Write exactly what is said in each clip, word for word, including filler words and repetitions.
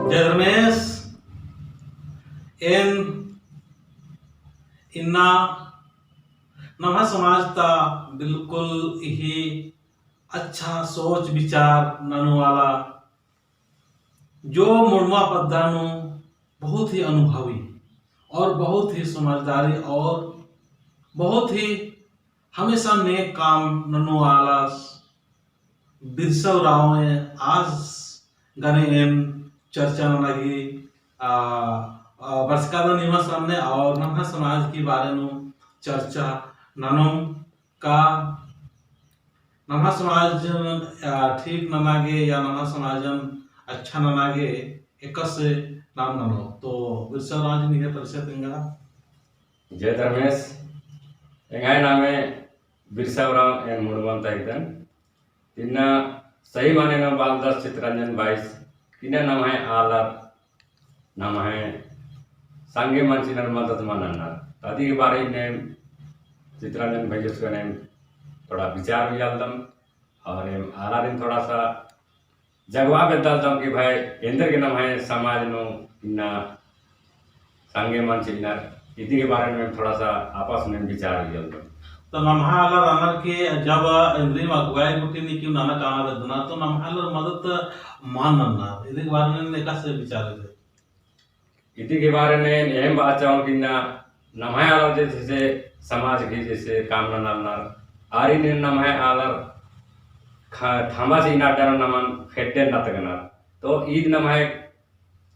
जय धर्मेस। एन इन्ना नम्है समाज ता बिल्कुल इही अच्छा सोच विचार ननू वाला जो मुड़मा पद्दा नू बहुत ही अनुभवी और बहुत ही समझदारी और बहुत ही हमेशा नेक काम ननू आलस बिरसा उराँवय आस गने एन चर्चा नना गे, आ, आ, बरचका दन निमा सामने और नम्है समाज की बारे नू चर्चा ननोम का नम्है समाज, आ, ठीक नना गे या नम्है समाजन अच्छा नना गे एकासे नाम ननो। तो बिरसा उराँव जी निंग्है परिचय तेंगा। जय धर्मेस। एंग्है नामे बिरसा उराँव, एन मुड़मन ता हिकदन। इन्ना सही माने नू बालदस चितरंजन बाईस, इन्ना नम्है आलर, नम्है संगे मंचिनर मदद मल नन्नर। अदी के बारे में चितरंजन भैयस गने थोड़ा विचार उइयालदम और एम आलारिन थोड़ा सा जगवा बेद्दालदम कि भाई एन्देरगे नम्है समाज नू इन्ना संगे मंचिनर, इदी के बारे में थोड़ा सा आपस में विचार उइयालदम। तो नम्है आलर रअनर कि जब एन्देरिम अगुवाई गुट्ठी नीकिम नना काना बेद्दनर, तो नम्है आलर मदद मल नन्नर, इदी के बारे में एकासे विचार है? इदी के बारे में एम बात चाहूँ कि ना, नम्है आलर जैसे समाज की जैसे काम ननालनर, आरिन नम्है आलर ख-, थामा चिअना अड्डा नू नमन खेड्डे नतगनर। तो ईद नम्है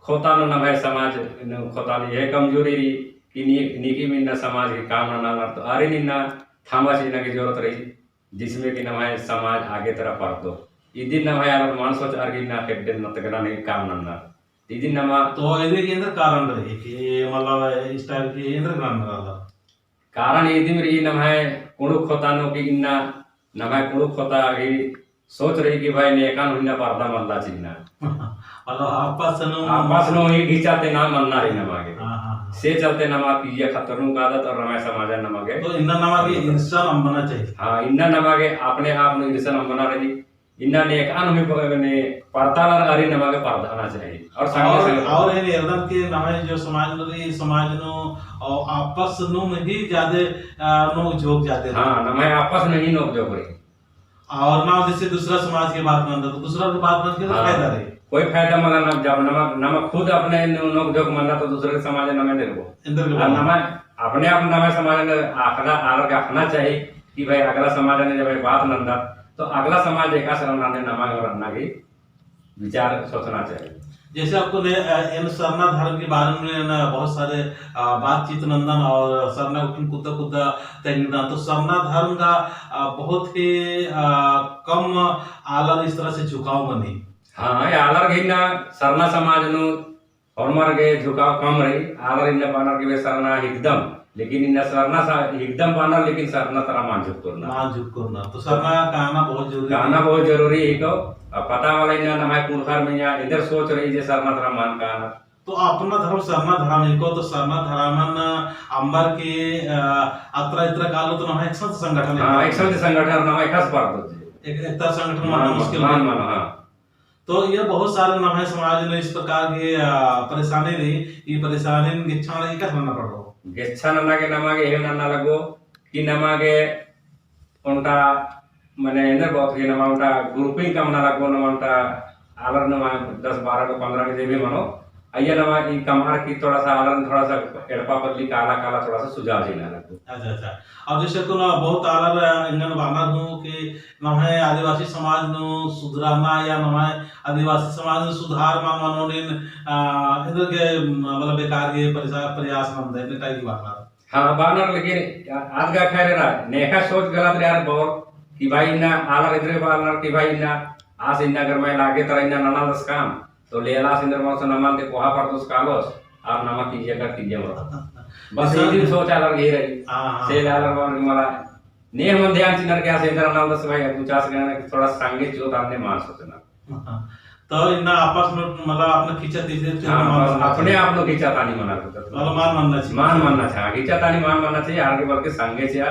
खोता नू नम्है समाज नू खोता नू यह कमजोरी रई कि नी-, नीकिम इन्ना समाज की काम ननालनर, तो आरिन इन्ना थामा चिअना की जरूरत रई, जिसमें कि नम्है समाज आगे तरा परदो। इदिन नम्है आलर मल सोचअर कि इन्ना खेड्डे नतगना नहीं काम नन्नर। इदिन नमा तो इदी के एन्देर कारण रई कि मतलब इस type की एन्देर नन्नर आलर? कारण इदिम रई नम्है कुँड़ुख़ खोता नू कि इन्ना नम्है कुँड़ुख़ खोता की सोच रई कि भाई नेकान हूँ इन्ना परदा मल्ला चिअना। मतलब आपस नू आपस नू ही घिचा ती ना मन्ना रई नमा गे। हाँ, हाँ, हाँ। से चलते नमा पिया खतरनु कादत और नम्है समाजन नमा गे। तो इन्ना नमा गे ईर्षा अम्बना चाहिए। हाँ, इन्ना नमा गे अपने आप नू ईर्षा अम्बना रई। इन्ना नेकान हूँ प-, ने परदालर आरिन नमा गे परदाना चाहिए। और संगे और, संगे और एन एरदन कि नम्है जो समाज नू रई, समाज नू, और आपस नू ही ज्यादा, आ, नोक झोंक ज्यादा रई। हाँ, नम्है आपस नू ही नोक झोंक रई। और ना जैसे दूसरा समाज की बात नंदत, तो दूसरा की बात नंदत तो हाँ। फायदा रई। कोई फायदा मला ना, जब नमा, नमा खुद अपने नोक झोंक मन्ना तो दूसरे के समाज नमे देबो। एन्देर के और बात। नमा अपने आप नम्है समाज नू अख़ना, आलर गे अख़ना चाहिए कि भाई अगला समाज नू जब ये बात नंदत तो अगला समाज एकासे रअना ने नमा गे रअना की विचार सोचना चाहिए। जैसे आपको ने, अ, एन सरना धर्म के बारे में ना बहुत सारे, अ, बातचीत नंदन और सरना गुट्ठिन कुद्दा कुद्दा तेंगदन, तो सरना धर्म का, अ, बहुत ही, अ, कम आलर इस तरह से झुकाव मनी। हाँ, ये आलर गे इन्ना सरना समाज नू होरमर गे झुकाव कम रई, आलर इन्ना बअनर कि बे सरना हिकदम, लेकिन इन्ना सरना सा-, हिकदम बअनर, लेकिन सरना तरा मल झुकरनर। मल झुकरनर। तो सरना काना बहुत जरूरी काना है। बहुत जरूरी है को। अब पता वाला इन्ना नम्है पुरखर मइय्याँ एन्देर सोच रई जे सरना तरा मल कानर। तो अपना धर्म सरना धर्म है को, तो सरना धर्मन अम्बर की, अ, अतरा इतरा कालो तो नम्है एकसन संगठन है। हाँ, एकसन संगठन नम्है एकासे परदो जे। एक, एकता संगठन मल, मानना मुश्किल मल, है। मल, हाँ। तो ये बहुत सारे नम्है समाज नू इस प्रकार की, आ, परेशानी रई, ये परेशानी गेच्छा नना एकासे नना पड़ो। गेच्छा नना गे नमा गे एम नना लगो कि नमा गे ओन्टा, मने एन्देर बहुत कि नमा ओन्टा grouping कमना लगो, नमा ओन्टा आलर नमा दस बारह गो पन्द्रह गो जे भी मनो, अइय्या नमा ई कमअर की थोड़ा सा आलर थोड़ा सा एड़पा पल्ली काला काला थोड़ा सा सुझाव चिअना लगो। अच्छा, अच्छा। अब जैसे कुन बहुत आलर एंगन बअनर हूँ कि नम्है आदिवासी समाज नू सुधराना या नम्है आदिवासी समाज नू सुधार मल मनोन, आ, एन्देर गे, मतलब, बेकार गे प्रयास, प्रयास नंदय, एन्ने type की बअनर। हाँ, बअनर, लेकिन आद गा खैर रई, नेखा सोच गलत रई यार, बओर कि भाई इन्ना आलर एन्देर बअनर कि भाई इन्ना आस इन्ना अगर मइल आगे तरा इन्ना ननालदस काम, तो लेलास एन्देर मल से नमन ते कोहा परदोस कालोस, और नमा किइय्या कर किइय्या मल। बस इदिन सोच आलर गे रई। हाँ, हाँ। से आलर बअनर कि मला नेह मल ध्यान चिअनर कि आस एन्देर ननालदस भाई, अब चास गना कि थोड़ा संगे चिओ ताने मल सोचना। हाँ। तो इन्ना आपस नू, मतलब, अपना खींचा तीसे तो हाँ, मल बस मनना अपने चाहिए। आप नू खींचा तानी मना कुता। मतलब, मल मनना चाहिए। मल मनना चाहिए। खींचा तानी मल मनना चाहिए, आर गे बल्कि संगे चिआ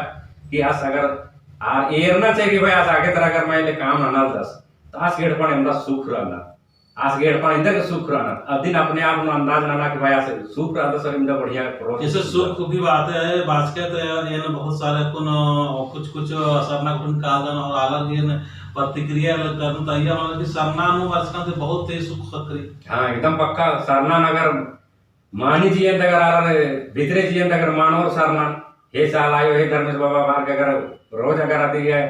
कि आस अगर, आर एरना चाहिए कि भाई, आस आगे तरा अगर मइल काम ननालदस, तो आस गे एड़पन एमदा सुख रअना। आस गे एड़पा इन्दा के सुख रअनर। अदिन अपने आप नू अंदाज नना कि भाई आस सुख रअदस और इन्दा बढ़िया रोज जैसे सुख की बात है, बाचका तो एन बहुत सारे कुन कुछ कुछ सरना कुन कादन और आलर गे एन प्रतिक्रिया करन तो अइय्या मतलब कि सरना नू बरचकन ते बहुत ही सुख ख़क्खरी। हाँ, एकदम पक्का। सरना नगर मानी जियन अगर आलर भितरे जियन अगर मानोर सरना, हे चाला आयो, हे धर्मेस बाबा बअर के अगर रोज अगर अदी गे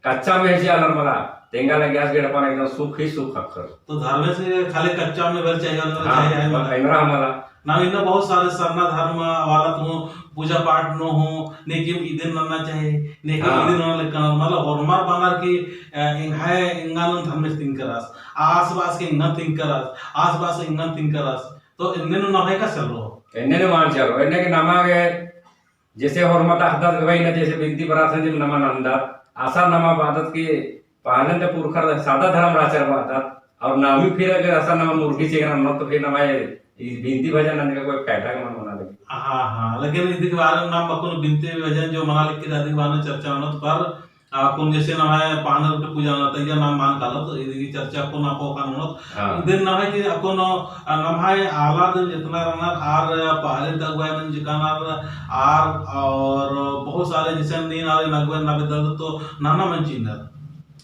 कच्चा में जे आलर मला, तेंगा लगी आस गे एड़पा नू एकदम सुख ही सुख ख़क्खर। तो धर्मेस के खाली कच्चा में भर चाहिए, अंदर हाँ, चाहिए है मला। अंदर मला। ना इन्ना बहुत सारे सरना धर्म वाला तो पूजा पाठ नू हूँ, नेकिम इदिन नन्ना चाहिए, नेकिम हाँ। इदिन नन्ना लेकिन मतलब होरमर बअनर कि, अ, एंग्है एंगन धर्मेस तिंकरस, आस बास के एंगन तिंकरस, आस बास एंगन तिंकरस। तो एन्ने नू नम्है का चल रहो? एन्ने नू मान चल रहो, एन्ने के नमा गे जैसे होरमर ता अख़दत के भाई ना, जैसे बिनती प्रार्थना जब नमा नन्दत, असन नमा बअदत कि पहले तो पुरखर सादा धर्म रहचर बअदत, और नामी फिर अगर असन नमा मुर्गी चेंगरा ननोत तो फिर नमा ये, ये बिनती भजन नंजका कोई फायदा का मल मना लगी। हाँ, हाँ, लेकिन इदी के बारे में नाम अक्कुन बिनती भजन जो मना लगी, इदी के बारे में चर्चा ननोत, पर अक्कुन जैसे नम्है पहले तो पूजा नना तइया नाम मान कालो, तो इदी की चर्चा अक्कुन आपो का ननोत। हाँ। इदिन नम्है कि अक्कुन, अ, नम्है आलर जितना रअनर आर पहले तक वह नंजका रअनर आर और बहुत सारे जैसे नीन आर नगवे ना बेद्दत तो नना मान चिअनर।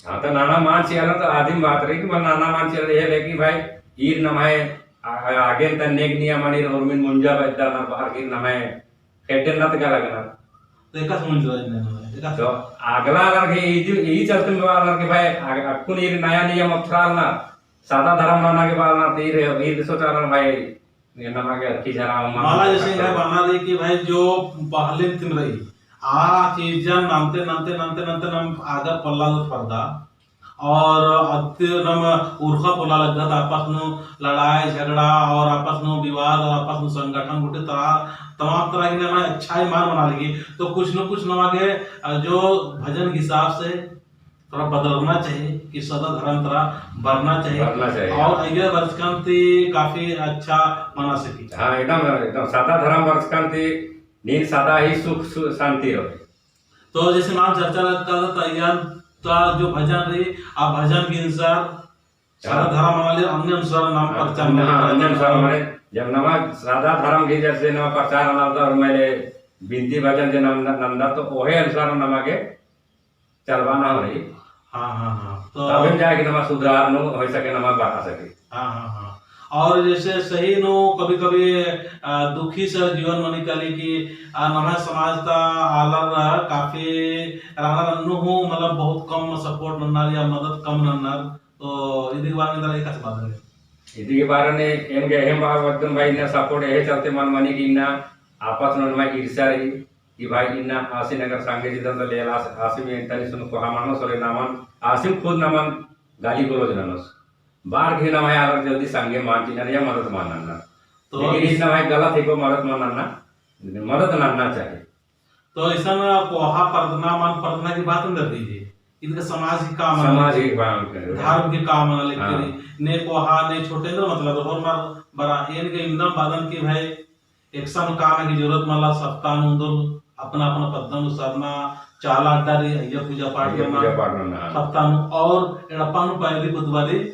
हाँ, तो नना मान चिअनर तो आदिम बात रई कि मल नना मान चिअनर, ये लेकिन भाई ईर नम्है आ-, आ-, आगे तन नेग निया मनी होरमिन मुंजा बेद्दा ना बअर ईर नम्है खेड्डे नत गा लगनर। तो एकासे मुंजा इन्ने नम्है, एकासे। तो अगला आलर के ई जो, ई चलते में आलर के भाई, अग-, अक्कुन ईर नया नियम अथरा आलनर, सादा धर्म नना गे बअनर, तो ईर, ईर सोचा आलनर भाई, ये नमा गे अरखी झरा, नमा मला गे जैसे अरखी है झरा। बअना रई कि भाई जो पहले तिम रई, आ चीजन नन्ते, नन्ते, नन्ते, नन्ते नम आगा पोल्ला परदा, और अत्ते नम उरखा पोल्ला लगदत, आपस नू लड़ाई झगड़ा और आपस नू विवाद और आपस नू संगठन गुट्ठी तरह, तमाम तरह की नम्है अच्छाई मल मना लगी। तो कुछ न कुछ नमा गे, अ, जो भजन के हिसाब से थोड़ा बदलना चाहिए कि सादा धर्म तरह बढ़ना चाहिए। बढ़ना चाहिए। और अइय्या बरचकन ती काफी अच्छा मना सकी। हाँ, एकदम, एकदम सादा धर्म बरचकन ती नीन सादा ही सुख, सु-, शांति रहे। तो जैसे नाम चर्चा लगदत अइय्या ता जो भजन रई, आ भजन के अनुसार सादा हाँ। धर्म मना ले, अन्ने अनुसार नाम हाँ, प्रचार अन्ने, मना हाँ, ले। अन्ने अनुसार मने, जब नमा सादा धर्म के जैसे नमा प्रचार मना ले, तो और मने बिनती भजन जे नाम न-, नंदत, तो ओहे अनुसार नमा गे चलबाना होई। हाँ, हाँ, हाँ। तो तबे जाके नमा सुधार नू होई सके, नमा बढ़ा सके। हाँ, हाँ, हाँ। और जैसे सही नू कभी-कभी, अ, दुखी से जीवन मनी काली कि, अ, नम्है समाज ता आलर काफी रअनर अन्नु हूँ, मतलब बहुत कम support नन्नर या मदद कम नन्नर, तो इदी बारे में जरा एकासे बअदन। इदी बारे में एम गे एम बअदन भाई, इन्ना support एहे चलते मल मनी कि इन्ना आपस में नमा ईर्ष्या रई, कि भाई इन्ना आसिन अगर संगे जिदन तो लेल आस-, आसिम एन तनी सुन कोहा मानो सोले नमन, आसिम खुद नमन गाली गलौज ननोस। बअर गे नम्है आलर जल्दी संगे मल चिअनर या मदद मल नन्नर। तो लेकिन इस इस नम्है गलत है को मदद मल नन्ना, मदद नन्ना चाहिए। तो इसन कोहा परदना मल परदना की बात अंदर दीजिए। इनका समाज की काम है। समाज की काम है। धर्म की काम है, लेकिन हाँ। ने कोहा, ने छोटे अंदर मतलब, और मल बरा, एन गे इमदम बअदन कि भाई, एकसन काना की जरूरत मला, सप्ताह नू उन्दुल अपना अपना पद्दा नू सरना, चाला अड्डा रई, अइय्या पूजा पाठ अइय्या नना, पूजा पाठ नना, हाँ। सप्ताह नू और एड़पा नू पैरी बुधवारी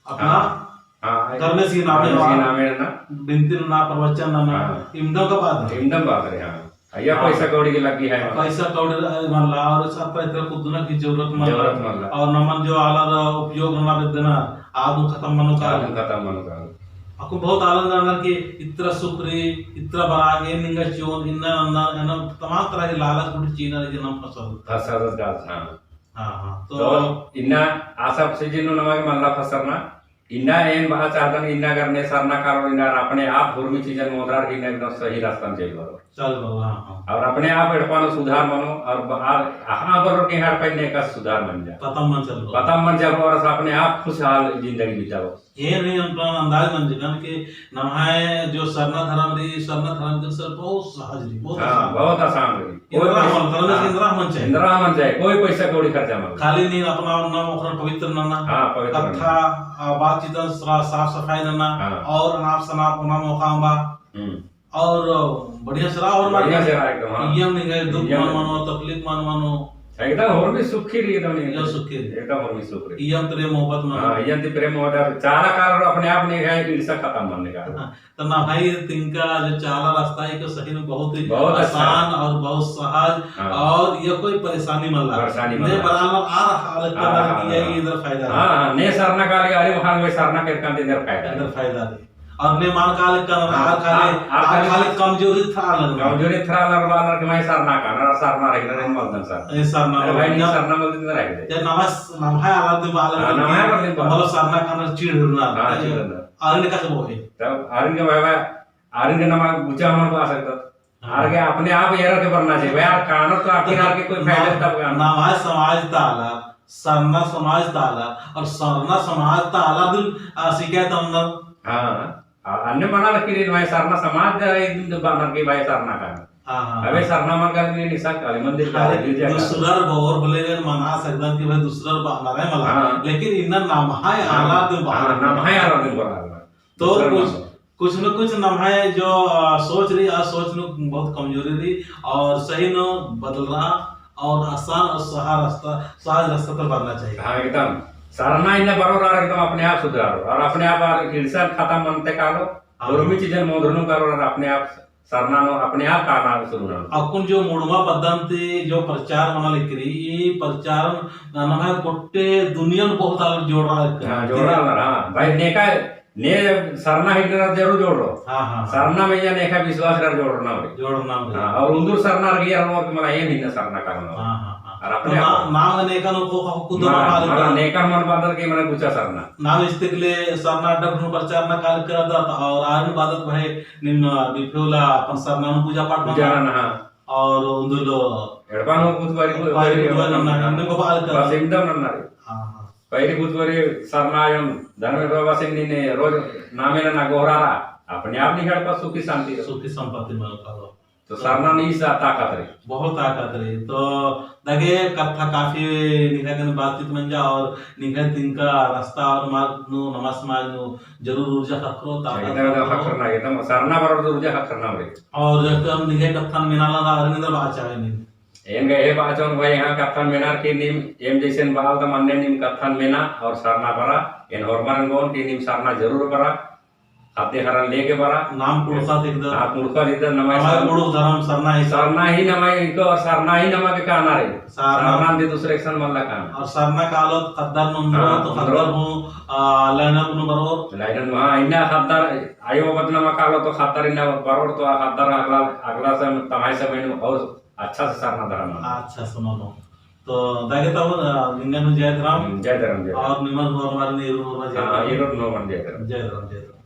अपना हाँ, हाँ, धर्मेस ही नामे धर्मेस ही नना, नामे नना। बिनती नना, प्रवचन नना, हाँ। इमदम का बात है। इमदम बात है, हाँ। अइय्या हाँ। पैसा कौड़ी के लग्गी है। पैसा कौड़ी रई मला और सब पैसा कुदना की जरूरत मला। जरूरत मला। और नमन जो आलर उपयोग नना बेद्दना, आदु खतम मनो का। आदु खतम मनो का। अक्कु बहुत आलर नन्नर कि इतरा सुख रई, इतरा बरा गे निंगा चिओन, इन्ना नन्ना, इन्ना तमाम तरह के लालच गुट्ठी चीना रई जे नम फंसादत। फंसादत का, हाँ। हाँ, हाँ। तो तो इन्ना आसा season नू नमा गे मल्ला फंसरना, इन्ना एन बआ चाहदन, इन्ना अगर ने सरना कारोर, इन्ना अपने आप हुरमी चीजन मोदरार, इन्ना एकदम सही रास्ता में चल बरो। चल बरो, हाँ, हाँ। और अपने आप एड़पा नू सुधार मनो, और ब-, आर, अहाँ बरो के हर पे ने का सुधार मन जा। पता मन चल बरो। पता मन चल बरो, और अपने आप खुशहाल जिंदगी बिताबो। ये नहीं अपना अंदाज मन जगन के नम्है जो सरना धर्म रई, सरना धर्म के सर बहुत सहज रई, बहुत हाँ, आसान। बहुत आसान रई। इन्द्रा कोई मन, धर्मेस हाँ। इन्द्रा मन चाही। इन्द्रा मन चाही, कोई पैसा कौड़ी खर्चा मत। खाली नीन अपना नाम ओखरन पवित्र नन्ना। हाँ, पवित्र नन्ना। कत्था, आ, बातचीत सा-, साफ सफाई नन्ना। हाँ। और अनाप शनाप ओना मोका अम्बा। हम्म। और बढ़िया से रआ और बढ़िया से रआ एकदम, हाँ। इय्यम निंग्है दुख इय्यम मल मनो, तकलीफ मल मनो। एकदम होरमी सुखी रई, एकदम नहीं। एकदम सुखी रई। एकदम होरमी सुख रई। इयन प्रेम मोहब्बत मना। हाँ, इयन ती प्रेम मोहब्बत, चाला कालो अपने आप ने है, ईर्ष्या खतम मन्ने का। हाँ, तो नम्है तिंका जो चाला रस्ता है, इको सही में बहुत ही बहुत अच्छा। आसान और बहुत सहज हाँ। और ये कोई परेशानी मल्ला। परेशानी ने मल्ला। बराबर आर हालत आर करना हालत की है, हाँ। इधर फायदा है। हाँ, हाँ, ने सरना काली, अरे वहाँ में सरना केरकन इधर फायदा है। इधर फायदा है। और ने मान काले कन, हाँ, आर खाले, आर, आर आर खाले खाले कमजोरी थरा लगना। कमजोरी थरा लगना, आर के मैं सरना कानर, आर सरना रही ना, नहीं मलदन सर। ए, सरना अरे भाई, मलदन। नहीं सरना मलदन ना रही दे। या नमस, नम्है आला दिन बाला हाँ, दिन नम्है की, आला दिन बाला। मतलब सरना कानर चिढ़ ना। हाँ, चिढ़ ना। आर ने कस बोए। तब आर के भाई, भाई, आर के नमा गुचा मन बा सकता। हाँ। आर के अपने आप एरर के बरना चाहिए। भाई, आर कानो तो आखिर आर के कोई फायदा ना-, तब कानो। नम्है समाज ता आलर, सरना समाज ता आलर, और सरना समाज ता आलर दिन, आ, शिकायत अंदर। हाँ। आ, अन्ने मना लगी रे भाई, सरना समाज ता एक दिन तो बरना के भाई सरना का। हाँ, हाँ, अबे हाँ। सरना मल का दिन निसा काली मंदिर का अरे, गिरजा का। दूसरर बओर बोले गए मना सकदन कि भाई दूसरर बरना रहे मला। हाँ। लेकिन इन्ना नम्है हाँ। आलर दिन हाँ, बरना। नम्है आलर दिन बरना। तो दूसरर कुछ मल कुछ न कुछ नम्है जो, अ, सोच रई, आ सोच नू बहुत कमजोरी रई और सही नू बदलरआ और आसान और सहज रस्ता, सहज रस्ता तर बरना चाहिए। हाँ, एकदम। सरना इन्ना बरओर आर एकदम अपने आप सुधरारओर और अपने आप आर ईर्ष्या खतम मनते कालो, हाँ। होरमी चीजन मोंधरनू कालो और अपने आप सरना नू अपने आप काना शुरू नू। अक्कुन जो मुड़मा पद्दन ती जो प्रचार मना लगी रई, ई प्रचार नम्है गोट्टे दुनिया नू बहुत आलर जोड़रआ लगी। हाँ, जोड़रआ लगी, हाँ। भाई नेका ने सरना हिकनर जरूर जोड़रओ। हाँ, हाँ, हाँ। सरना मइय्याँ नेका विश्वास रअर जोड़रना होई। जोड़रना होई। हाँ, और उन्दुर सरना रअर की यार और मला एम हिन्ना सरना कानर। हाँ, हाँ, हाँ। और अपने तो आप ना-, नाम नेका नू को, को, कुदो ना, ना, ना, ना, नेका मन बअदर की मने गुचा सरना। नाम इस्तेकले सरना अड्डा नू प्रचार ना काल करदत और आर बअदत भाई निम बिफे उल्ला अपन सरना नू पूजा पाठ पूजा मना। ना, हाँ। और उन्दुल एड़पा नू कुछ बारी, बारी बारी कुछ बारी नन्ना, हाँ। नन्ना को बाल कर। बस एकदम नन्ना रे। हाँ, हाँ। पहली कुछ बारी सरना आयोन धर्मेश बाबा से नीन रोज नामे नन्ना गोहरारआ, अपने आप निंग्है एड़पा सुखी शांति रई। सुखी संपत्ति मल कालो। तो सरना नू ईस ताकत रई। बहुत ताकत रई। तो दगे कत्था काफी निंग्है गने बातचीत मंजा और निंग्है तिंका रस्ता और मार्ग नू नम्है समाज नू जरूर ऊर्जा ख़क्खरो, ताकत एकदम, एकदम ख़क्खरो। ख़क्खरना, एकदम सरना बरओर ऊर्जा ख़क्खरना होई। और जैसे हम निंग्है कत्थन मेना लगदन, आर एन्देर बआ चाहे नीन? एन गे हे बाचोन भाई, यहाँ कत्थन मेनर की नीम, एम जैसेन बआलदम अन्ने नीम कत्थन मेना और सरना बरआ, एन होरमर गे बओन की नीम सरना जरूर बरआ, ख़द्द ख़र्रन लेके बरआ। नाम कुँड़ुख़त एकदम। हाँ, कुँड़ुख़त एकदम, नम्है नम्है सर-, कुँड़ुख़ धरम सरना ही। सरना ही नम्है इको और सरना ही नमा गे काना रई। सरना। सरना ती दूसरे एकसन मल्ला काना। और सरना कालोत ख़द्दर नू ओन्दरओत, हाँ, तो ख़द्दर ओन्दरओत। हूँ, आ, line up नू बरओर। Line up नू, हाँ, इन्ना ख़द्दर, आयो बदनाम कालोत तो ख़द्दर इन्ना बरओर तो आ ख़द्दर अगला, अगला समय, तम्है समय नू और अच्छा से सरना धरम मनो। अच्छा से मनो। तो दगे तब, आ, निंगन हूँ जय धरम। हम्म, जय धरम, जय धरम। और निमन होरमारिन ईरु होरमा जय धरम। हाँ, ईरु होरमा जय धरम। जय धरम, जय धरम।